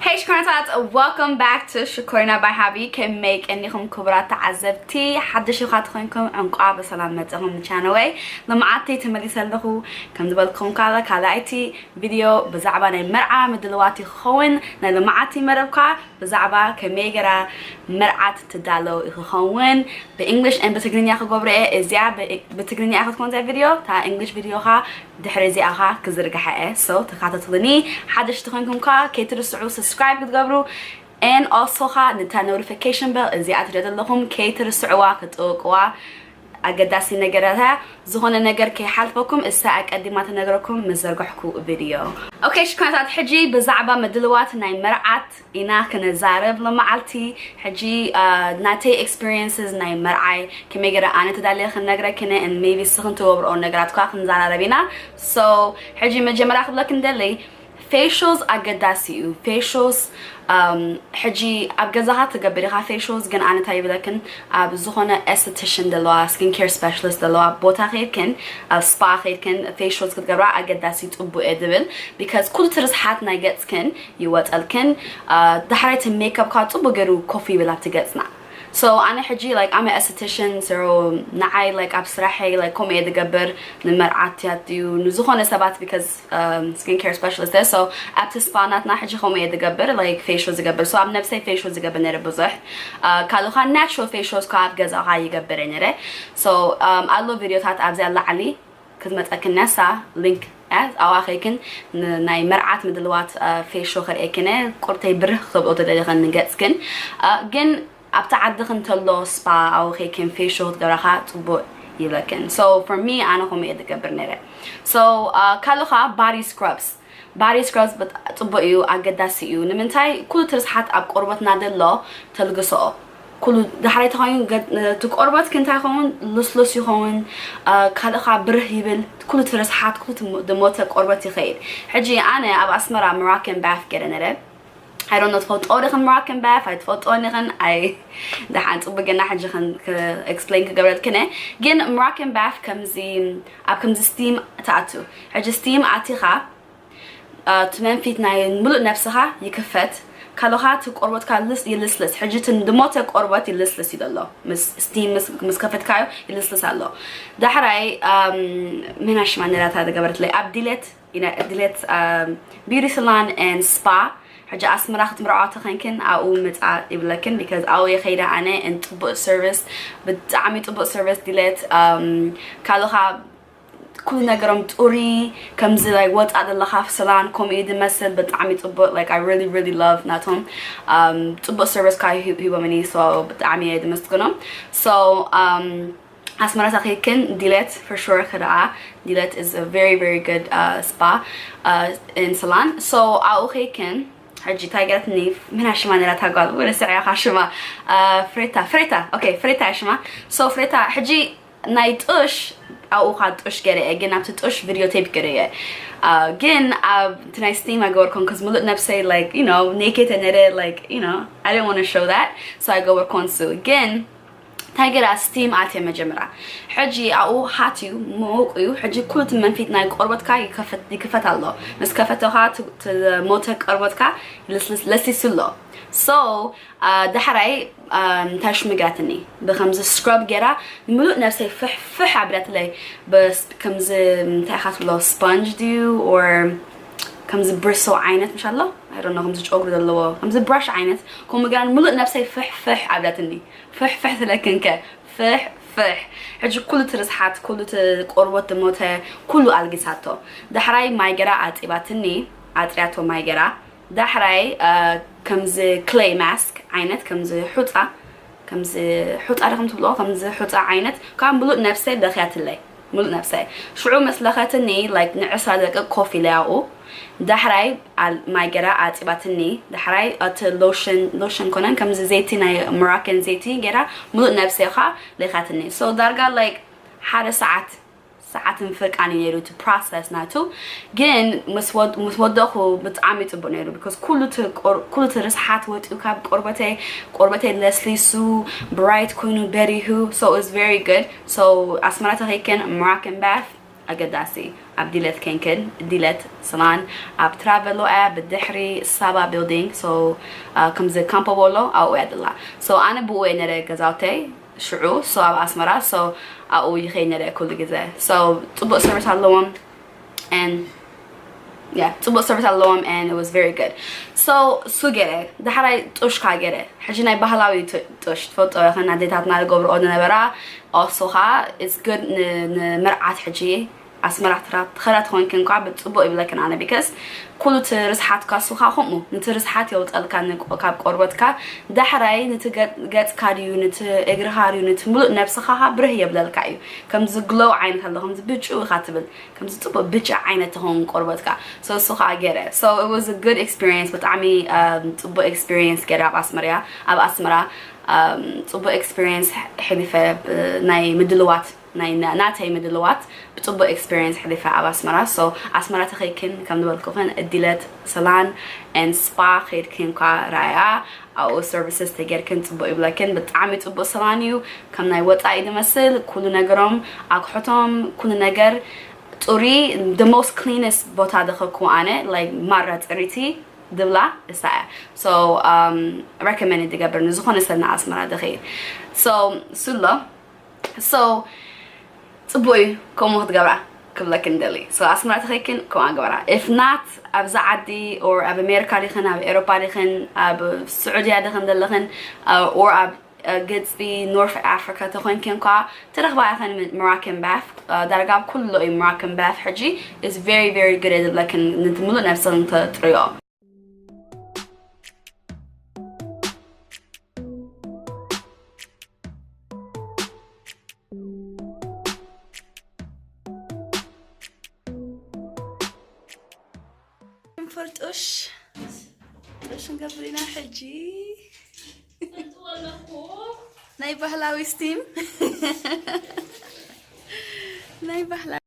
Hey ሽኮሪናታት፣ welcome back to ሽኮሪና by ሃቢ። ከመይ ቀኒኹም ክቡራት ተዓዘብቲ? ሓድሽ ኢኻ ተኾይንኩም እንቋዕ ብሰላም መጻኹም ንቻነለይ። ልምዓተይ ተመሊሰ ኣለኹ። ከም ዝበልኩም ካለ ካልኣይቲ ቪድዮ ብዛዕባ ናይ መርዓ ምድልዋት ይኸውን። ናይ ልምዓተይ መረብካ ብዛዕባ ከመይ ገራ መርዓት ትዳለው ይኸውን። ብእንግሊሽ and ብትግርኛ ክገብሮ እየ። እዚኣ ብ-፣ ብትግርኛ እያ ክትኮን እዚኣ ቪድዮ። እታ እንግሊሽ ቪድዮኻ ድሕሪ እዚኣኻ ክዝርግሓ እየ። So ተኻታተሉኒ። ሓደሽ ተኾንኩም ከኣ ከይትርስዑ subscribe ክትገብሩ and also ኻ ነታ notification bell እዚኣ ትሪኦ ዘለኹም ከይትርስዕዋ ክትጥውቅዋ። ኣገዳሲ ነገራት እያ። ዝኾነ ነገር ከይሓልፈኩም እሳ ኣቀዲማ ተነግረኩም ምስ ዘርጋሕኩ ቪድዮ። ኦኬ ሽኮሪናታት፣ ሕጂ ብዛዕባ ምድልዋት ናይ መርዓት ኢና ክነዛረብ ለመዓልቲ። ሕጂ፣ አ፣ ናተይ experiences ናይ መርዓይ ከመይ ገይረ ኣነ ተዳልየ ክነግረክነ and maybe ስኽን ትገብርኦ ነገራት ኳ ክንዘራረብ ኢና። So ሕጂ መጀመርያ ክብለክን ደለይ፣ facials ኣገዳሲ እዩ። Facials፣ um፣ ሕጂ ኣብ ገዛኻ ትገብር ኢኻ facials፣ ግን ኣነ እንታይ ይብለክን፣ ኣብ ዝኾነ esthetician ዘለዋ፣ skin care specialist ዘለዋ ቦታ ከይድክን፣ ኣብ spa ከይድክን facials ክትገብራ ኣገዳሲ ጽቡቅ እየ ዝብል። Because ኩሉ እቲ ርስሓት ናይ ገጽክን ይወጸልክን፣ አ፣ ዳሕራይ እቲ makeup ካ ጽቡቅ ገይሩ ኮፍ ይብል ኣብቲ ገጽና። So ኣነ ሕጂ like I'm an esthetician, so ንዓይ like ኣብ ስራሐይ like ከምኡ እየ ዝገብር፣ ንመርዓትያት ድዩ ንዝኾነ ሰባት፣ because um, skin care specialist እየ። So ኣብቲ spa ናትና ሕጂ ከምኡ እየ ዝገብር፣ like facial ዝገብር። So ኣብ ነብሰይ facial ዝገብር ነይረ ብዙሕ። አ፣ ካልእ ካ natural facials ካ ኣብ ገዛኻ ይገብር እየ ነይረ። So um፣ ኣሎ ቪድዮታት ኣብዚኣ ላዕሊ ክትመጸክን ነሳ link እያ። ኣብኣ ከይክን ን-፣ ናይ መርዓት ምድልዋት፣ አ፣ facial ከርእየክን እየ። ቁርተይ ብርህ ክተብሎ ተደሊኽን ንገጽክን። አ፣ ግን ኣብቲ ዓድኽን እንተሎ spa ኣብኡ ከይክን facial ክትገብራ ካ ጽቡቅ ይብለክን። So for me ኣነ ከምኡ እየ ዝገብር ነይረ። So አ፣ ካልእ ካ body scrubs። Body scrubs ብጣ-፣ ጽቡቅ እዩ፣ ኣገዳሲ እዩ። ንምንታይ? ኩሉ እቲ ርስሓት ኣብ ቆርበትና ዘሎ ተልግስኦ። ኩሉ ዳሕራይ ተኾይኑ ገ-፣ እቲ ቆርበትኪ እንታይ ይኸውን? ልስሉስ ይኸውን። አ፣ ካልእ ካ ብርህ ይብል። ኩሉ እቲ ርስሓት፣ ኩሉ እቲ ሞ-፣ ዝሞተ ቆርበት ይኸይድ። ሕጂ ኣነ ኣብ ኣስመራ Moroccan bath ገይረ ነይረ። I don't know ትፈልጥኦ ዲኽን Moroccan bath? ኣይትፈልጥኦን ኢኽን? ኣይ፣ ደሓን ጽቡቅ ገና ሕጂ ክን-፣ ክ-፣ explain ክገብረልክን እየ። ግን Moroccan bath ከምዚ፣ ኣብ ከምዚ steam ትኣቱ። ሕጂ steam ኣቲኻ፣ አ፣ እቲ መንፊት ናይ ምሉእ ነብስኻ ይክፈት። ካልኻ እቲ ቆርበትካ ልስ-፣ ይልስልስ። ሕጂ እቲ ዝሞተ ቆርበት ይልስልስ እዩ ዘሎ። ምስ steam ምስ፣ ምስ ከፈትካዮ ይልስልስ ኣሎ። ዳሕራይ፣ ኣም፣ መን ሽማ ነራታ ዝገበረትለይ? ኣብ ድሌት ኢና፣ ድሌት፣ ኣም፣ beauty salon and spa። ሕጂ ኣስመራ ክትምርዓዋ ተኾይንክን ኣብኡ ምጻእ ይብለክን፣ because ኣብኡ እየ ከይደ ኣነ፣ and ጽቡቅ service፣ ብጣዕሚ ጽቡቅ service ድሌት። ኣም፣ ካልኻ ኩሉ ነገሮም ጥሩይ፣ ከምዚ like ወጻእ ዘለኻ ፍስላን ከምኡ እዩ ዝመስል። ብጣዕሚ ጽቡቅ፣ like I really really love ናቶም፣ um፣ ጽቡቅ service ካ ሂ-፣ ሂቦምኒ። So ብጣዕሚ እየ ዝመስግኖም። So um፣ ኣስመራ ተኺክን ድሌት for sure ክርኣ። ድሌት is a very very good uh, spa uh, in salon። So ኣብኡ ኸይክን ሕጂ እንታይ ገረትኒ፣ ምና ሽማ ነራ ታጓል ወደ ስዕያ ካ ሽማ፣ uh፣ ፍሬታ፣ ፍሬታ፣ okay፣ ፍሬታ ሽማ። So ፍሬታ ሕጂ ናይ ጡሽ ኣብኡ ካ ጡሽ ገይረ እየ፣ ግን ኣብቲ ጡሽ ቪድዮ ቴፕ ገይረ እየ። አ፣ ግን ኣብ እቲ ናይ ስቲም ኣይገበርኩን፣ ከዚ ምሉእ ነብሰይ like you know naked ነይረ፣ like you know I didn't want to show that, so ኣይገበርኩን። ሱ ግን እንታይ ገይረ ስቲም ኣትየ መጀመርያ። ሕጂ ኣብኡ ሃት እዩ፣ ምውቅ እዩ። ሕጂ ኩሉ እቲ መንፊት ናይ ቆርበትካ ይከፈት፣ ይክፈት ኣሎ። ምስ ከፈተኻ ት-፣ ት-፣ ሞተ ቆርበትካ ለስልስ-፣ ለስሊሱ ኣሎ። So ዳሕራይ እንታይ ሽሙ ገራትኒ ብከምዚ ስክራብ ገይራ ንምሉእ ነብሰይ ፍሕ ፍሕ ኣብላትለይ። ከምዚ እንታይ ኢኻ ትብሎ፣ ስፖንጅ ድዩ or ከምዚ ብሪስል ዓይነት ምሽ ኣሎ፣ I don't know፣ ከምዚ ጨጉሪ ዘለዎ ከምዚ ብራሽ ዓይነት፣ ከምኡ ገይራ ንምሉእ ነብሰይ ፍሕ ፍሕ ኣብላትኒ። ፍሕ ፍሕ ትለክንከ ፍሕ ፍሕ። ሕጂ ኩሉ እቲ ርስሓት፣ ኩሉ እቲ ቆርበት ዝሞተ ኩሉ ኣልጊሳቶ። ዳሕራይ ማይ ገይራ ኣጺባትኒ፣ ኣጽርያቶ ማይ ገይራ። ዳሕራይ ከምዚ ክለይ ማስክ ዓይነት፣ ከምዚ ሑጻ፣ ከምዚ ሑጻ ዲኹም ትብልዎ፣ ከምዚ ሑጻ ዓይነት ካብ ምሉእ ነብሰይ ለኽያትለይ፣ ምሉእ ነብሰይ። ሽዑ ምስ ለኸትኒ like ንዕስራ ደቂቕ ኮፍ ኢለ ኣብኡ። ዳሕራይ ማይ ገይራ ኣጺባትኒ። ዳሕራይ እቲ ሎሽን፣ ሎሽን ኮነን ከምዚ ዘይቲ፣ ናይ ሞራከን ዘይቲ ገይራ ምሉእ ነብሰይ ኻ ለኻትኒ። So ዳርጋ like ሓደ ሰዓት፣ ሰዓትን ፍርቃን እዩ ነይሩ እቲ ፕሮሰስ ናቱ። ግን ምስ ወድ-፣ ምስ ወደኹ ብጣዕሚ ጽቡቅ ነይሩ፣ because ኩሉ እቲ ቆር-፣ ኩሉ እቲ ርስሓት ወጺኡ ካብ ቆርበተይ፣ ቆርበተይ ለስሊሱ፣ ብራይት ኮይኑ በሪሁ። So it's very good. So ኣስመራ ተኸይከን ሞራከን ባፍ ኣገዳሲ ኣብ ዲለት ኬንክን ዲለት ሰላን ኣብ ትራቨሎ እያ ብድሕሪ ሳባ ቢልዲንግ። So ከምዚ ካምፖ ቦሎ ኣብኡ እያ ደላ። So ኣነ ብኡ እየ ነረ ገዛውተይ ሽዑ። So ኣብ ኣስመራ። So ኣብኡ ይኸይ ነረ ኩሉ ግዜ። So ፅቡቅ ሰርቪስ ኣለዎም። And yeah, ፅቡቅ ሰርቪስ ኣለዎም and it was very good. So እሱ ገረ ዳሕራይ ጡሽካ ገረ ሕጂ ናይ ባህላዊ ጡሽ ትፈልጦ ይኸን ኣዴታትና ዝገብርኦ ዝነበራ። Also ኻ it's good ንመርዓት ሕጂ ኣስመራ ትራ ትኸዳ ትኾንክን ኳ ብፅቡቅ ይብለክን ኣነ because ኩሉ እቲ ርስሓትካ እሱኻ ከምኡ ነቲ ርስሓት የውፀልካ ካብ ቆርበትካ። ዳሕራይ ነቲ ገፅካ ድዩ ነቲ እግርኻ ድዩ ነቲ ሙሉእ ነብስኻ ብርህ የብለልካ እዩ። ከምዚ ግሎው ዓይነት ኣሎ ከምዚ ብጭው ኢኻ ትብል ከምዚ ፅቡቅ ብጫ ዓይነት ትኸውን ቆርበትካ። So እሱ ከዓ ገይረ። So it was a good experience። ብጣዕሚ um, ፅቡቅ experience ገይረ ኣብ ኣስመርያ ኣብ ኣስመራ um, ፅቡቅ experience ሕሊፈ። ናይ ምድልዋት ናይ ናተይ ምድልዋት ብፅቡቅ experience ሕሊፈ ኣብ ኣስመራ። So ኣስመራ ተኸይክን ከም ዝበልኩኽን እዲለት ሰላን and spa ከይድክን ኳ ራያ ኣብኡ services ተጌርክን ፅቡቅ ይብለክን። ብጣዕሚ ፅቡቅ ሰላን እዩ። ከም ናይ ወፃኢ ዝመስል ኩሉ ነገሮም ኣግሑቶም ኩሉ ነገር ፅሩይ። The most cleanest ቦታ ደኸኩ ኣነ like ማራ ፅሪቲ ድብላ እሳ እያ። So um, recommend ዝገብር ንዝኾነ ሰብ ንኣስመራ ዝኸይድ። So ስሎ so ፅቡቅ እዩ ከምኡ ክትገብራ ክብለክን ደሊ። So ኣስመራ ተኸይክን ከምኣ ግበራ። If not ኣብዛ ዓዲ or ኣብ ኣሜሪካ ዲኽን ኣብ ኤሮፓ ዲኽን ኣብ ስዑድያ ዲኽን ዘለኽን uh, or ኣብ uh, ግብፂ ኖርት ኣፍሪካ ተኾይንክን ኳ ትረኽባ ኢኽን። Moroccan bath uh, ዳርጋ ኣብ ኩሎ እዩ። Moroccan bath ሕጂ is very very good እየ ዝብለክን ንትምሉእ ነብስኽን ተጥርዮ። ፈርጦሽ ጦሽ ንገብር ኢና ሕጂ። ናይ ባህላዊ ስቲም ናይ ባህላዊ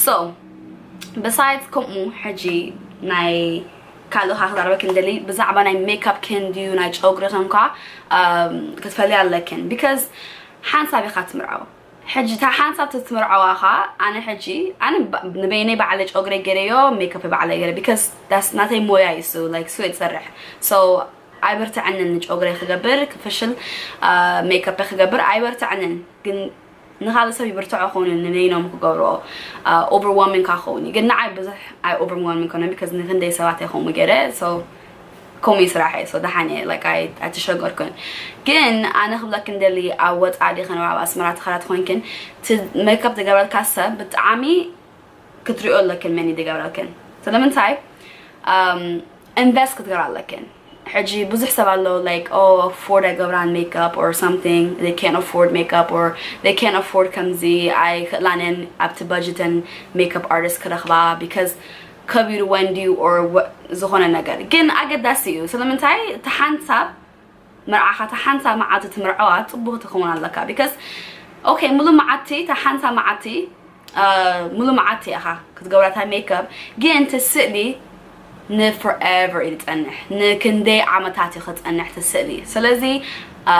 So besides ከምኡ ሕጂ ናይ ካልእ ካ ክዛረበክ እንደሊ ብዛዕባ ናይ ሜካፕ ክንድዩ ናይ ጨጉሪ ከንኳ ክትፈልያ ኣለክን because ሓንሳብ ኢኻ ትምርዓው። ሕጂ እታ ሓንሳብ ትምርዓዋ ኻ ኣነ ሕጂ ኣነ ንበይነይ ባዕለ ጨጉሪ ገረዮ ሜካፕ ባዕለ ገረ because that's ናተይ ሞያ ይሱ like ሱ ትሰርሕ። So ኣይበርትዐንን ንጨጉረይ ክገብር ክፍሽል ሜካፕ ክገብር ኣይበርትዐንን። ግን ንኻልእ ሰብ ይብርትዖ ኾኑ ንበይኖም ክገብርኦ overwhelming ካ ኸውን እዩ። ግን ንዓይ ብዙሕ ኣይ overwhelming ኮነ because ንክንደይ ሰባት እየ ከምኡ ገይረ። So ከምኡ እዩ ስራሕ እየ። So ደሓን እየ like ኣይተሸገርኩን። ግን ኣነ ክብለክን ደሊ ኣብ ወፃኢ ዲኽን ኣብ ኣስመራ ተኸላት ኮይንክን ሜካፕ ዝገበረልካ ሰብ ብጣዕሚ ክትሪኦ ኣለክን መን ይገብረልክን ስለምንታይ invest ክትገር ኣለክን። ሕጂ ብዙሕ ሰብ ኣሎ like oh afford ኣይገብራን makeup or something, they can't afford makeup or they can't afford ከምዚ ኣይክእላንን ኣብቲ budget ን makeup artist ክረኽባ because ከቢሩ ወንድዩ or ዝኾነ ነገር ግን ኣገዳሲ እዩ። ስለምንታይ እቲ ሓንሳብ መርዓኻ እታ ሓንሳብ መዓልቲ ትምርዐዋ ፅቡቅ ትኸውን ኣለካ because okay ሙሉ መዓልቲ እታ ሓንሳብ መዓልቲ ሙሉ መዓልቲ ኢኻ ክትገብራ እታ ሜክኣፕ ግን እቲ ስእሊ ን forever እዩ ዝፀንሕ። ንክንደይ ዓመታት እዩ ክፀንሕ እቲ ስእሊ። ስለዚ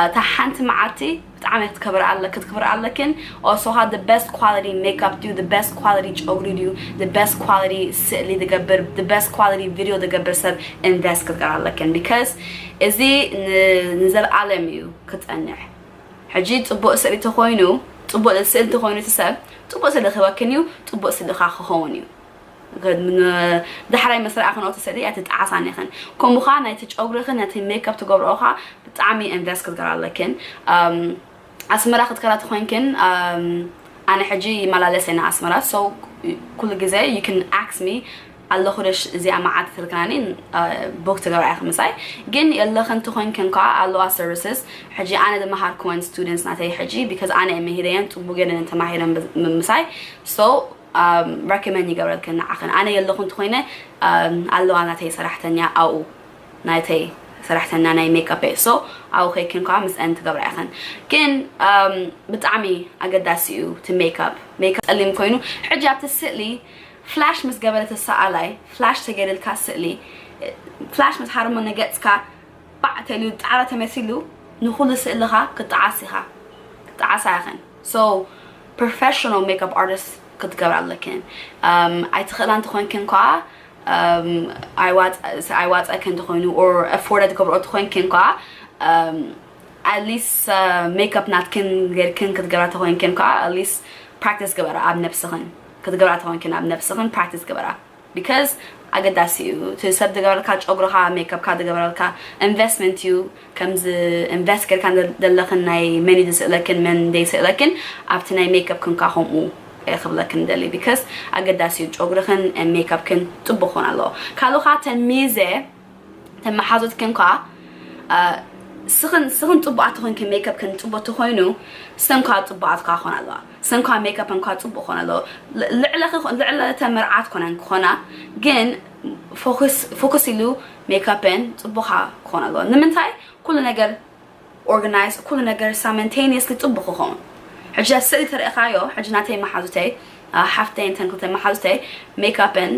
እታ ሓንቲ መዓልቲ ብጣዕሚ ክትከብር ኣለ ክትክብር ኣለክን። Also ኻ the best quality makeup ድዩ the best quality ጨጉሪ ድዩ the best quality ስእሊ ዝገብር the best quality video ዝገብር ሰብ invest ክትገብር ኣለክን because እዚ ንዘልኣለም እዩ ክፀንሕ። ሕጂ ፅቡቅ ስእሊ ተኮይኑ ፅቡቅ ስእሊ ተኮይኑ እቲ ሰብ ፅቡቅ ስእሊ ክህበክን እዩ። ፅቡቅ ስእሊ ካ ክኸውን እዩ። ዳሕራይ መስርኣ ክንኦቲ ስእሊ እያ ትጠዓሳን ይኽን ከምኡ ካ ናይቲ ጨጉርኽን ነቲ ሜክኣፕ ትገብርኦ ካ ብጣዕሚ ኢንቨስት ክትገብር ኣለክን። ኣስመራ ክትከላ ተኮይንክን ኣነ ሕጂ ይመላለስ ኢና ኣስመራ so ኩሉ ግዜ you can ask me ኣለኹ ደሽ እዚኣ መዓት ትልክናኒ፣ book ትገብራ ኢኺ ምሳይ። ግን የለኽን ትኾንክን ከዓ ኣለዋ services። ሕጂ ኣነ ዝመሃርክወን students ናተይ ሕጂ፣ because ኣነ እየ መሂረየን፣ ፅቡቅ ገይረን ተማሂረን ብ-፣ ም-፣ ምሳይ። So recommend ይገብረልክን ንዓኽን። ኣነ የለኹን ትኾይነ ኣለዋ ናተይ ሰራሕተኛ ኣብኡ፣ ናተይ ሰራሕተኛ ናይ ሜካፕ። So ኣብኡ ከይክን ከዓ ምስአን ትገብራ ኢኽን። ግን ብጣዕሚ ኣገዳሲ እዩ እቲ ሜካፕ። ሜካፕ ፀሊም ኮይኑ ሕጂ ኣብቲ ስእሊ ፍላሽ ምስ ገበረ እቲ ሰኣላይ፣ ፍላሽ ተገይርልካ ስእሊ፣ ፍላሽ ምስ ሃረሞ ንገፅካ ባዕ ተልዩ ጣዕራ ተመሲሉ ንኹሉ ስእልኻ ክጠዓስ ኢኻ፣ ክጠዓሳ ኢኽን። So professional makeup artist ክትገብራ ኣለክን። ኣይትኽእላ እንተኾንክን ከዓ ኣይዋፀ-፣ ኣይዋፀክን እንተኾይኑ or afford ትገብሮ እንተኾንክን ከዓ at least makeup ናትክን ገይርክን ክትገብራ ተኾይንክን ከዓ at least practice ግበራ ኣብ ነብስኽን። ክትገብራ ተኾይንክን ኣብ ነብስኽን practice ግበራ። Because ኣገዳሲ እዩ። እቲ ሰብ ዝገበረልካ ጨጉርኻ፣ ሜካፕካ ዝገበረልካ investment እዩ። ከምዚ invest ጌርካ ዘለኽን ናይ መን እዩ ዝስእለክን መን ዘይስእለክን ኣብቲ ናይ ሜካፕክን ከዓ ከምኡ ክብለክን ደሊ። Because ኣገዳሲ እዩ። ጨጉርኽን ሜካፕክን ፅቡቅ ክኾን ኣለዎ። ካልኡ ከዓ ተን ሚዘ ተመሓዙትክን ከዓ ስኽን፣ ስኽን ፅቡቃት ተኾይንክን ሜካፕክን ፅቡቅ ተኾይኑ ሰን ከዓ ፅቡቃት ከዓ ክኾን ኣለዋ። ሰን ከዓ ሜካፕን ከዓ ፅቡቅ ክኾን ኣለዎ። ልዕለ፣ ልዕለ ተመርዓት ኮነን ክኾና ግን ፎከስ፣ ፎከስ ኢሉ ሜካፕን ፅቡቅ ከዓ ክኾን ኣለዎ። ንምንታይ? ኩሉ ነገር organize፣ ኩሉ ነገር simultaneously ፅቡቅ ክኸውን። ሕጂ ስእሊ ተረእኻዮ፣ ሕጂ ናተይ መሓዙተይ፣ ሓፍተይ እንተን ክልተ መሓዙተይ ሜካፕን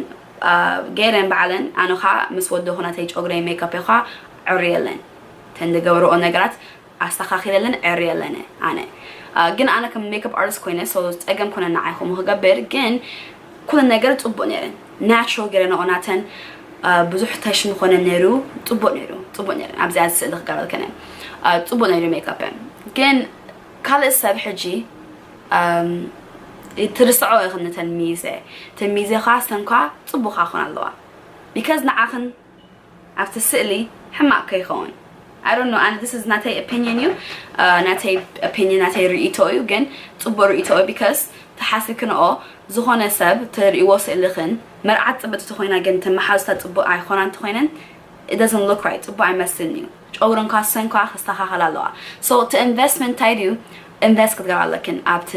ገይረን ባዕለን፣ ኣነ ከዓ ምስ ወደኹ ናተይ ጨጉረይ ሜካፕ ከዓ ዕርየለን። ተን ዝገበረኦ ነገራት ኣስተኻኺለለን ዕርየለነ ኣነ። ግን ኣነ ከም ሜካፕ ኣርቲስት ኮይነ፣ so ፀገም ኮነ ንዓይ ከምኡ ክገብር፣ ግን ኩሉ ነገር ፅቡቅ ነይረን። ናቹራል ገይረንኦ ናተን ብዙሕ ተሽ ምኾነ ነይሩ። ፅቡቅ ነይሩ፣ ፅቡቅ ነይሩ። ኣብዚኣ ስእሊ ክገብረልከነ ፅቡቅ ነይሩ ሜካፕ። ግን ካልእ ሰብ ሕጂ ትርስዖ ኢኽን ነተን ሚዘ። ተን ሚዘ ኸዓ ሰንኳ ፅቡቅ ክኾን ኣለዋ። Because ንዓኽን ኣብቲ ስእሊ ሕማቅ ከይኸውን። I don't know፣ ኣነ this is ናተይ opinion እዩ። ናተይ opinion፣ ናተይ ርእይቶ እዩ። ግን ፅቡቅ ርእይቶ እዩ። Because ተሓሲብክንኦ ዝኾነ ሰብ ትርእይዎ ስእልኽን መርዓት ፅብቅቲ ተኾይና ግን ተመሓዙታ ፅቡቅ ኣይኾና እንተኾይነን it doesn't look right፣ ፅቡቅ ኣይመስልን እዩ። ጨጉረን ኳ ሰን ኳ ክስተኻኸል ኣለዋ። So እቲ investment እንታይ ድዩ? Invest ክትገብራ ኣለክን ኣብቲ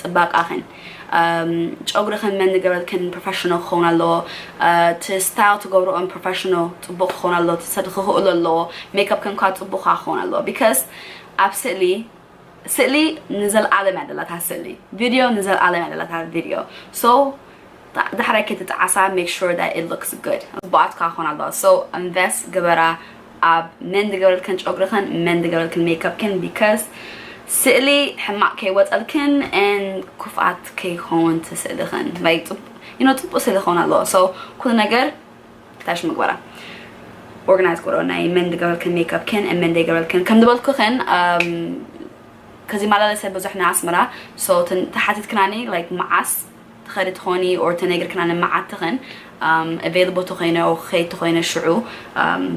ፅባቃኽን። ጨጉርኽን መን ዝገበረልክን professional ክኸውን ኣለዎ። እቲ style ትገብርኦን professional ፅቡቅ ክኸውን ኣለዎ። እቲ ሰብ ክኽእሎ ኣለዎ። ሜካፕክን ኳ ፅቡቅ ኳ ክኸውን ኣለዎ። Because ኣብ ስእሊ፣ ስእሊ ንዘለኣለም እያ ደላታ ስእሊ፣ ቪድዮ ንዘለኣለም እያ ደላታ ቪድዮ። So ዳሕራይ ከይትጠዓሳ make sure that it looks good። ፅቡቃት ከዓ ክኾን ኣለዋ። So invest ግበራ ኣብ መን ዝገበረልክን ጨጉርኽን መን ዝገበረልክን ሜካፕክን። Because ስእሊ ሕማቅ ከይወፀልክን and ክፍኣት ከይኸውን እቲ ስእልኽን። Like ፅቡቅ፣ you know፣ ፅቡቅ ስእሊ ክኸውን ኣለዎ። So ኩሉ ነገር ታሽ ምግበራ organize ግበሮ፣ ናይ መን ዝገበረልክን ሜካፕክን መን ዘይገበረልክን። ከም ዝበልኩኽን ከዚ ማላለሰ ብዙሕ ንኣስመራ። So ተሓቲትክናኒ like መዓስ ትኸዲ ትኾኒ or ተነግርክናኒ መዓትኽን available ተኾይነ ክኸይድ ተኾይነ ሽዑ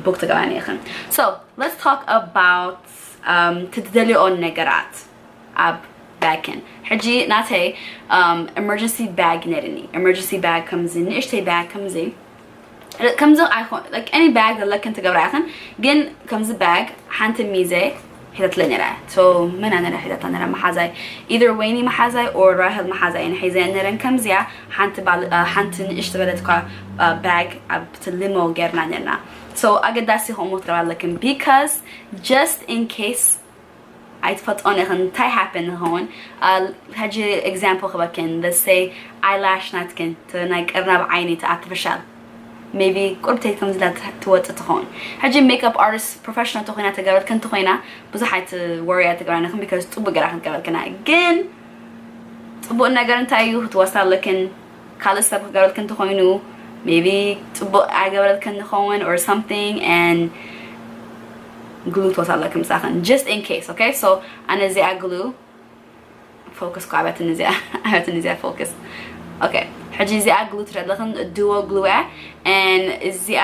book ትገብራኒ ኢኽን። So let's talk about ትደልዮን ነገራት ኣብ ባግክን። ሕጂ ናተይ emergency bag ነይርኒ። Emergency bag ከምዚ ንእሽተይ bag ከምዚ ከምዚ ኣይኮን like any bag ዘለክን ትገብራ ኢኽን። ግን ከምዚ bag ሓንቲ ሚዘ ሒዛትለ ነይራ። So መን ነይራ ሒዛታ ነይራ? መሓዛይ፣ either ወይኒ መሓዛይ or ራሄል መሓዛይ እየን ሒዘን ነይረን። ከምዚኣ ሓንቲ ባል-፣ ሓንቲ ንእሽቶ በለትኳ bag ኣብቲ limo ጌርና ነርና። So ኣገዳሲ ከምኡ ክትገብራ ኣለክን because just in case ኣይትፈልጥኦን ኢኽን እንታይ happen ንኸውን። ሕጂ example ክበክን let's say eyelash ናትክን ናይ ቅርናብ ዓይኒ እቲ artificial maybe ቁርብተይ ከምዚ ትወፅእ ትኸውን። ሕጂ makeup artist professional ተኾይና ተገበረልክን ተኾይና ብዙሕ ኣይትወርያ ትገብራን ኢኽን because ፅቡቅ ገይራ ክትገበረልክና። ግን ፅቡቅ ነገር እንታይ እዩ ክትወስዳ ኣለክን ካልእ ሰብ ክገብረልክን እንተኾይኑ maybe ፅቡቅ ኣይገበረልክን ንኸውን or something and glue ትወስዳ ኣለክን ምሳኽን just in case። Okay so ኣነ እዚኣ glue focus ኳ ኣብያትን እዚኣ ኣብያትን እዚኣ focus። Okay ሕጂ እዚኣ glue ትረለኽን duo glue እያ and እዚኣ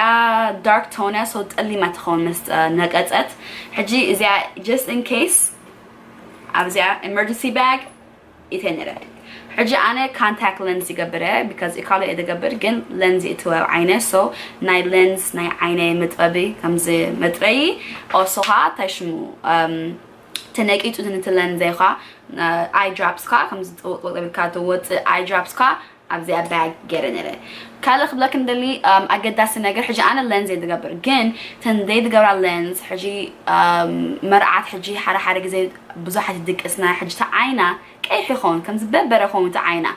dark tone እያ so ጠሊማ ትኸውን ምስ ነቀፀት። ሕጂ እዚኣ just in case ኣብዚኣ emergency bag ኢተ ነረ። ሕጂ ኣነ contact lens ይገብር እየ because ኢካሎ እየ ዝገብር ግን lens ይእትወ ኣብ ዓይነ so ናይ lens ናይ ዓይነ መጥበቢ ከምዚ መጥረይ also ኸዓ እንታይ ሽሙ ተነቂጡ ነቲ lens ይ ኸዓ eye drops ካ ከምዚ ጥውጥውጥ ኢልካ ትወፅእ eye drops ካ ኣብዚኣ bag ገይረ ነረ ካልእ ክብለክ እንደሊ ኣገዳሲ ነገር ሕጂ ኣነ lens እየ ዝገብር ግን ተን ዘይዝገብራ lens ሕጂ መርዓት ሕጂ ሓደ ሓደ ግዜ ብዙሓት ይድቅስና ሕጂ ተዓይና ቀይሕ ይኸውን ከምዚ በበረ ይኸውን ተዓይና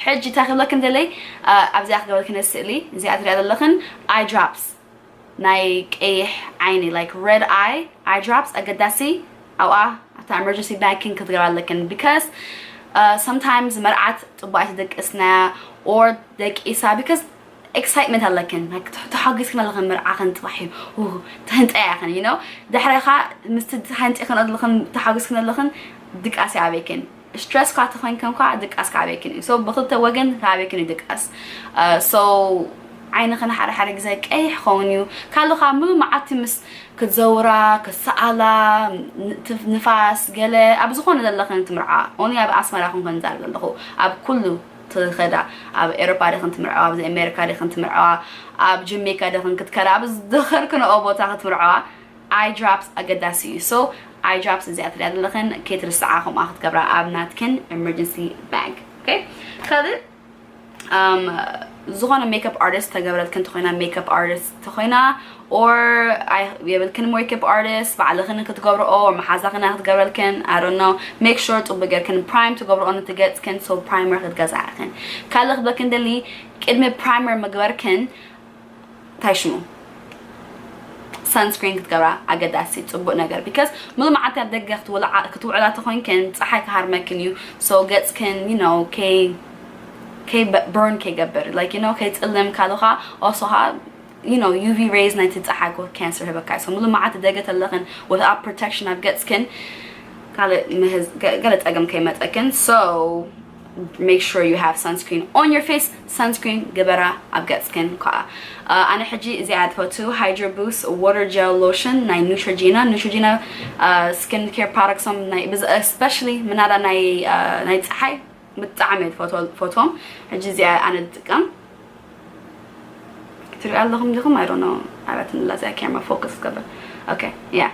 ሕጂ እንታይ ክብለክ እንደለይ ኣብዚኣ ክገብረልክ ነዚ ስእሊ እዚኣ ትሪኣ ዘለኽን eye drops ናይ ቀይሕ ዓይኒ like red eye eye drops ኣገዳሲ ኣብኣ ኣብታ emergency bag ን ክትገብራ ኣለክን because sometimes መርዓት ፅቡቅ ኣይትደቅስና or ደቂሳ because excitement ኣለክን ተሓጒስክን ኣለኽን መርዓኽን ፅባሕ እዩ ተህንጠያ ያኽን you know ድሕረኻ ምስቲ ሃንጢኽን ኣለኽን ተሓጒስክን ኣለኽን ድቃስ ይኣበይክን stress ኳ ተኾይንክን ኳ ድቃስ ክኣበይክን እዩ so ብክልተ ወገን ክኣበይክን እዩ ድቃስ so ዓይንኽን ሓደ ሓደ ግዜ ቀይሕ ክኸውን እዩ ካልኻ ሙሉ መዓልቲ ምስ ክትዘውራ ክሰኣላ ንፋስ ገለ ኣብ ዝኾነ ዘለኽን ትምርዓ only ኣብ ኣስመራ ክንኮን ዛር ዘለኹ ኣብ ኩሉ ትኸዳ ኣብ ኤሮፓ ዲኽን ትምርዓዋ ኣብዚ ኣሜሪካ ዲኽን ትምርዓዋ ኣብ ጀሜካ ዲኽን ክትከዳ ኣብ ዝደኸርክንኦ ቦታ ክትምርዓዋ eye drops ኣገዳሲ እዩ so eye drops እዚኣ ትሪኣ ዘለኽን ከይትርስዓ ከምኣ ክትገብራ ኣብ ናትክን emergency bag okay ካልእ ዝኾነ makeup artist ተገብረልክን ተኾይና makeup artist ተኾይና or የብልክን makeup artist ባዕልኽን ክትገብርኦ or መሓዛኽና ክትገብረልክን I don't know make sure ፅቡቅ ጌርክን prime ትገብርኦ ነቲ ገፅክን so primer ክትገዝኣክን ካልእ ክብለክን ደሊ ቅድሚ primer ምግበርክን እንታይ ሽሙ sunscreen ክትገብራ ኣገዳሲ ፅቡቅ ነገር because ሙሉ መዓልቲ ኣብ ደገ ክትውዕላ ተኮይንክን ፀሓይ ክሃርመክን እዩ so ገፅክን you know ከይ ከይ burn ከይገብር like you know ከይፅልም ካልኻ also ኻ you know UV rays ናይቲ ፀሓይ ኮ cancer ህበካ እዩ so ሙሉ መዓልቲ ደገ ተለኽን without protection ኣብ ገፅክን ካልእ ገለ ፀገም ከይመፀክን so make sure you have sunscreen on your face sunscreen ግበራ ኣብ ገፅክን ከዓ ኣነ ሕጂ እዚኣ ትፈቱ hydro boost water gel lotion ናይ Neutrogena Neutrogena skin care products ም ናይ especially ምናዳ ናይ ናይ ፀሓይ ብጣዕሚ እየ ዝፈትዎም ሕጂ እዚኣ ኣነ ዝጥቀም ትሪኦ ኣለኹም ዲኹም I don't know ኣበትንላ እዚኣ camera focus ክገብር okay yeah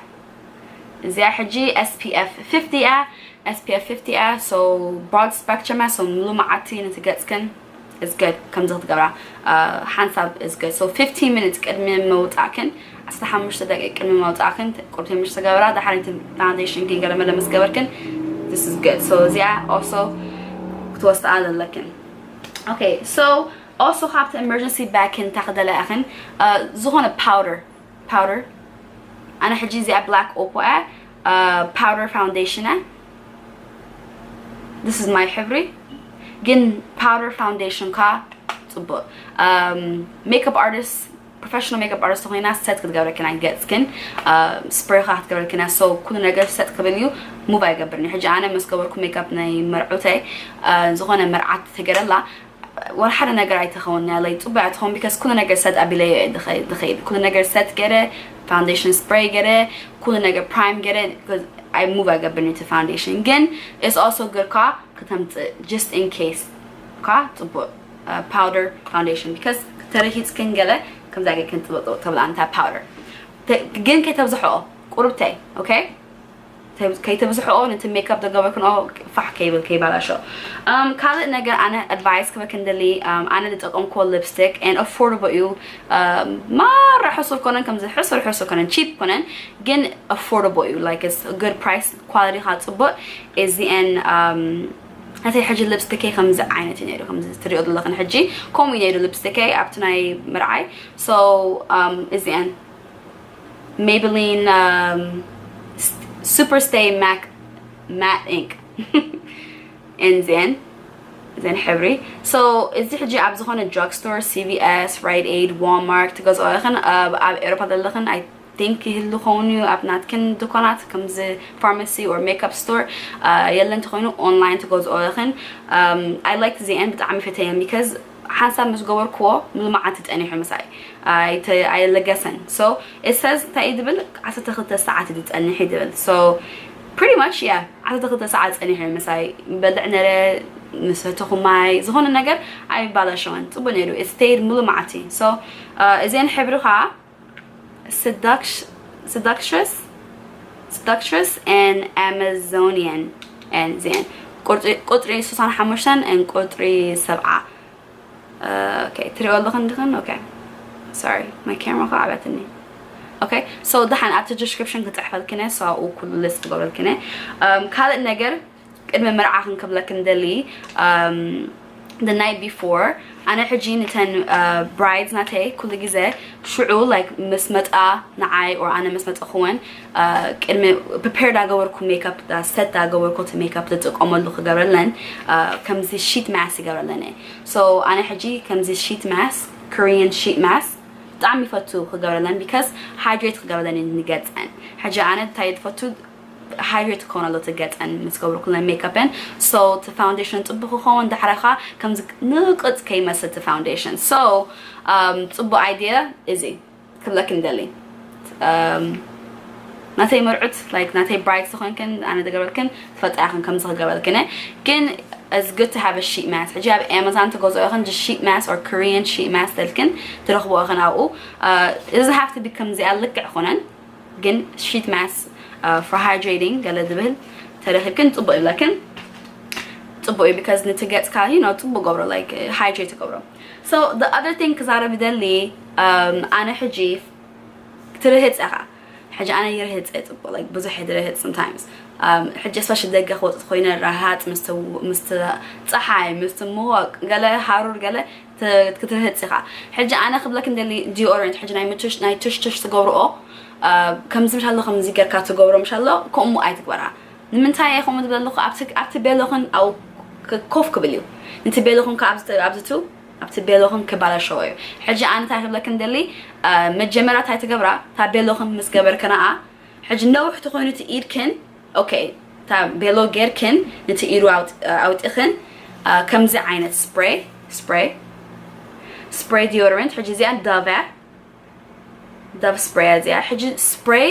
እዚኣ ሕጂ SPF fifty እያ SPF fifty እያ so broad spectrum እያ so ሙሉ መዓልቲ ነቲ ገፅክን is good ከምዚ ክትገብራ ሓንሳብ is good so fifteen minutes ቅድሚ ምውፃእክን ዓሰርተ ሓሙሽተ ደቂቅ ቅድሚ ምውፃእክን ቁርብ ምሽ ትገብራ ድሓር foundation ክን ገለ መለ ምስ ገበርክን this is good so እዚኣ also ክትወስድኣ ዘለክን okay so also ካብቲ emergency bag ክን ታክደላ ያኽን ዝኾነ powder powder ኣነ ሕጂ እዚኣ black opal እያ powder foundation እያ this is my ሕብሪ ግን powder foundation ካ ፅቡቅ makeup artist professional makeup artist ኮይና set ክትገብረክና ገፅክን spray ካ ክትገብረክና so ኩሉ ነገር set ክብል እዩ move ኣይገብርን እዩ ሕጂ ኣነ ምስ ገበርኩ makeup ናይ መርዑተይ ዝኾነ መርዓት ተገረላ ወላ ሓደ ነገር ኣይተኸውንያ like ፅቡቅ ኣይትኸውን because ኩሉ ነገር set ኣቢለዮ እየ ዝኸይድ ኩሉ ነገር set ገረ foundation spray ገረ ኩሉ ነገር prime ገረ I move ኣይገብርን እቲ foundation ግን it's also good ካ ከተምፅእ just in case ካ ፅቡቅ powder foundation because ተረሂፅክን ገለ ከምዛ ጌርክን ፅብቅ ተብላ እንታይ powder ግን ከይተብዝሐኦ ቁርብተይ okay ከይተብዝሕኦ ነቲ makeup ዘገበርክንኦ ፋሕ ከይብል ከይባላሾ ካልእ ነገር ኣነ advice ክበክ እንደሊ ኣነ ዝጠቀምክዎ lipstick and affordable እዩ ማራ ሕሱር ኮነን ከምዚ ሕሱር ሕሱር ኮነን cheap ኮነን ግን affordable እዩ like it's good price quality ካ ፅቡቅ እዚአን ናተይ ሕጂ lipstick ይ ከምዚ ዓይነት እዩ ነይሩ ከምዚ ትሪኦ ዘለኽን ሕጂ ከምኡ እዩ ነይሩ lipstick ይ ኣብቲ ናይ ምርዓይ so እዚአን Maybelline um, Superstay Mac Matte Ink and then then ሕብሪ so እዚ ሕጂ ኣብ ዝኾነ drugstore CVS Rite Aid Walmart ትገዝኦ ይኽን ኣብ ኤሮፓ ዘለኽን I think ይህሉ ኸውን እዩ ኣብ ናትክን ድኳናት ከምዚ pharmacy or makeup store የለን ተኾይኑ online ትገዝኦ ይኽን I like እዚአን ብጣዕሚ ፈተየን because ሓንሳብ ምስ ገበርክዎ ሙሉ መዓልቲ ጸኒሑ ምሳይ ኣይለገሰን so it says እንታይ እዩ ዝብል ዓሰርተ ክልተ ሰዓት እዩ ዝጸንሕ እዩ ዝብል so pretty much yeah ዓሰርተ ክልተ ሰዓት ጸኒሑ ምሳይ በልዕ ነረ ምስ ሰተኹ ማይ ዝኾነ ነገር ኣይባላሸወን። ጽቡቅ ነይሩ። It stayed ሙሉ መዓልቲ። So እዚን ሕብሪ ከዓ seductious seductious and Amazonian and ዚን ቁጥሪ ቁጥሪ ሱሳን ሓሙሽተን and ቁጥሪ ሰብዓ። Okay, ትሪኦ ኣለኽን ድኽን? Okay, sorry, my camera ከዓ ዓብያትኒ። Okay, so ደሓን ኣብቲ description ክፅሕፈልክነ፣ so ኣብኡ ኩሉ list ክገብረልክነ። ካልእ ነገር ቅድሚ መርዓ ክንክብለክን ደሊ፣ the night before ኣነ ሕጂ ንተን brides ናተይ ኩሉ ግዜ ሽዑ like ምስ መጣ ንዓይ or ኣነ ምስ መጣ ክወን ቅድሚ prepare ዳገበርኩ makeup set ዳገበርኩ እቲ makeup ዝጥቀመሉ ክገብረለን ከምዚ sheet mask ይገብረለን እየ። So ኣነ ሕጂ ከምዚ sheet mask, Korean sheet mask ብጣዕሚ ይፈቱ ክገብረለን because hydrate ክገብረለን ንገፀን። ሕጂ ኣነ እንታይ ትፈቱ hydrate ክኾነሉ ትገፀን ምስ ገብሩ ኩለን makeup ን። So እቲ foundation ፅቡቅ ክኸውን ዳሕራኻ ከምዚ ንቅፅ ከይመስል እቲ foundation። So ፅቡቅ idea እዚ ክብለክን ደሊ ናተይ መርዑት like ናተይ bride ዝኾንክን ኣነ ዝገበርክን ትፈልጣ ኢኽን ከምዚ ክገበርክን ግን it's good to have a sheet mask። ሕጂ ኣብ Amazon ትገዝኦ ኢኽን sheet mask or Korean sheet mask ተልክን ትረኽቦ ኢኽን ኣብኡ። It doesn't have to be ከምዚኣ ልክዕ ኮነን ግን sheet mask for hydrating ገለ ዝብል ተረኺብክን ጽቡቅ ይብለክን። ጽቡቅ እዩ because ንትገጽካ you know ጽቡቅ ገብሮ like hydrate ገብሮ። So the other thing ክዛረብ ይደሊ ኣነ ሕጂ ትርህጽ ኢኻ። ሕጂ ኣነ ይርህጽ እየ ጽቡቅ like ብዙሕ እየ ድርህጽ sometimes። ሕጂ especially ደገ ክወጽእ ኮይነ ረሃጽ ምስቲ ፀሓይ ምስቲ ምወቅ ገለ ሃሩር ገለ ክትርህጽ ኢኻ። ሕጂ ኣነ ክብለክ እንደሊ deodorant ሕጂ ናይ ምትሽ ናይ ትሽትሽ ትገብርኦ ከምዚ ምሻሎ ከምዚ ገርካ ትገብሮ ምሻሎ ከምኡ ኣይትግበራ። ንምንታይ እየ ከምኡ ዝብለልኩ ኣብቲ ቤሎኽን ኮፍ ክብል እዩ። ነቲ ቤሎኽን ኣብዝቱ ኣብቲ ቤሎኽን ክባላሸዎ እዩ። ሕጂ ኣነ እንታይ ክብለክ እንደሊ መጀመርያ እንታይ ትገብራ እታ ቤሎኽን ምስ ገበርክናኣ ሕጂ ነውሕ ተኾይኑ እቲ ኢድክን okay እታ ቤሎ ጌርክን ነቲ ኢዱ ኣውጢኽን ከምዚ ዓይነት spray spray spray deodorant ሕጂ እዚኣ Dove Dove spray እዚኣ ሕጂ spray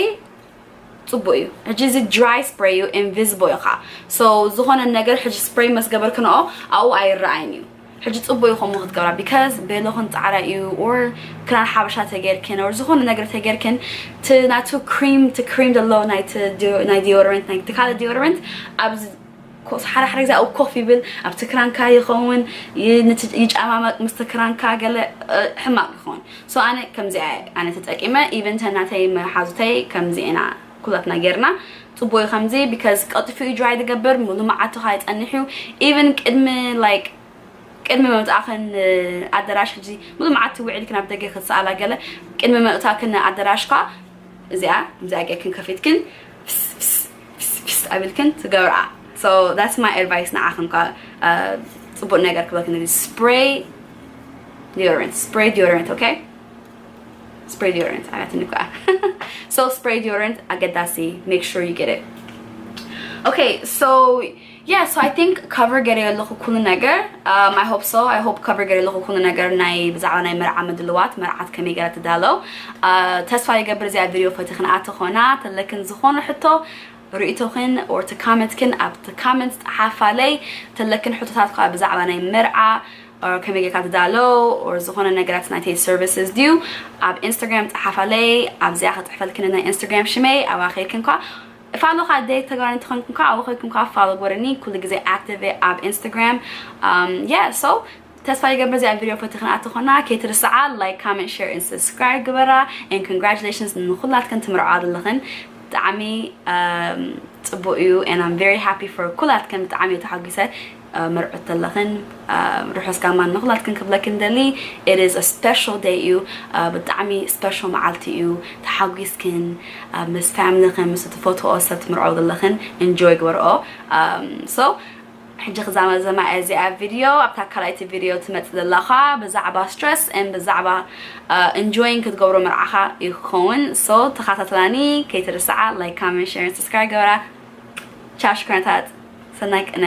ጽቡቅ እዩ። ሕጂ እዚ dry spray እዩ invisible እዩ ኸዓ so ዝኾነ ነገር ሕጂ spray ምስ ገበርክንኦ ኣብኡ ኣይረኣይን እዩ። ሕጂ ጽቡቅ እዩ ከምኡ ክትገብራ because ቤሎኽን ጻዕዳ እዩ or ክዳን ሓበሻ ተገይርክን or ዝኾነ ነገር ተገይርክን እቲ ናቱ cream እቲ cream ዘሎ ናይ deodorant ናይ ካልእ deodorant ኣብዚ ሓደ ሓደ ግዜ ኣብኡ ኮፍ ይብል ኣብቲ ክራንካ ይኸውን ይጫማመቅ ምስቲ ክራንካ ገለ ሕማቅ ይኸውን። So ኣነ ከምዚ ኣነ ተጠቂመ even ተናተይ መሓዙተይ ከምዚ ኢና ኩላትና ጌርና ጽቡቅ እዩ ከምዚ because ቀልጥፊኡ dry ዝገብር ሙሉ መዓልቲ ከይጸንሕ እዩ። Even ቅድሚ like ቅድሚ ምምጻእክን ኣደራሽ ሕጂ ሙሉ መዓልቲ ውዒልክን ኣብ ደገ ክትሰኣላ ገለ ቅድሚ ምእታክን ኣደራሽካ እዚኣ እዚኣ ጌርክን ከፊትክን ፍስ ፍስ ፍስ ፍስ ኣቢልክን ትገብርኣ። So that's my advice ንዓኽን ኳ ጽቡቅ ነገር ክበልክን spray deodorant spray deodorant okay spray deodorant ኣያትኒ ኳ so spray deodorant ኣገዳሲ make sure you get it okay so yeah so I think cover ገይረዮ ኣለኹ ኩሉ ነገር um, I hope so I hope cover ገይረ ኣለኹ ኩሉ ነገር ናይ ብዛዕባ ናይ መርዓ ምድልዋት መርዓት ከመይ ገይራ ትዳለው ተስፋ ይገብር እዚኣ ቪድዮ ፈቲኽን ኣተኾና ተለክን ዝኾነ ሕቶ ርእቶኽን or to commentክን ኣብቲ comment ጸሓፋለይ ተለክን ሕቶታት ከዓ ብዛዕባ ናይ መርዓ or ከመይ ጌርካ ትዳለው or ዝኾነ ነገራት ናተይ services ድዩ ኣብ Instagram ጸሓፋለይ ኣብዚኣ ክጽሕፈልክን ናይ Instagram ሽመይ ኣብኣ ኸይድክን ኳ follow ካ ደይ ተጋሪ እንትኾንኩም ካ ኣብኡ ኸይድኩም ካ follow ግበርኒ ኩሉ ግዜ active ኣብ Instagram um, yeah so ተስፋ ይገብር እዚኣ ቪድዮ ፈቲኽን ኣተኾና ከይትርስዓ like comment share and subscribe ግበራ and congratulations ንኹላትክን ትምርዓዋ ዘለኽን ብጣዕሚ um, ጽቡቅ እዩ and I'm very happy for ኩላትክን ብጣዕሚ ተሓጒሰ መርዑት ተለኽን ርሑስ ጋማ ንኹላትክን ክብለክን ደሊ it is a special day እዩ ብጣዕሚ special መዓልቲ እዩ ተሓጒስክን ምስ family ኽን ምስ ትፈትኦ ሰብ ትምርዖ ዘለኽን enjoy ግበርኦ so ሕጂ ክዛመዘማ እዚኣ ቪድዮ ኣብታ ካልኣይቲ ቪድዮ ትመጽእ ዘለኻ ብዛዕባ stress and ብዛዕባ enjoyን ክትገብሮ መርዓኻ ይኸውን so ተኸታተላኒ ከይትርስዓ like comment share subscribe ገበራ ቻሽ ክረንታት ሰናይ ቅነ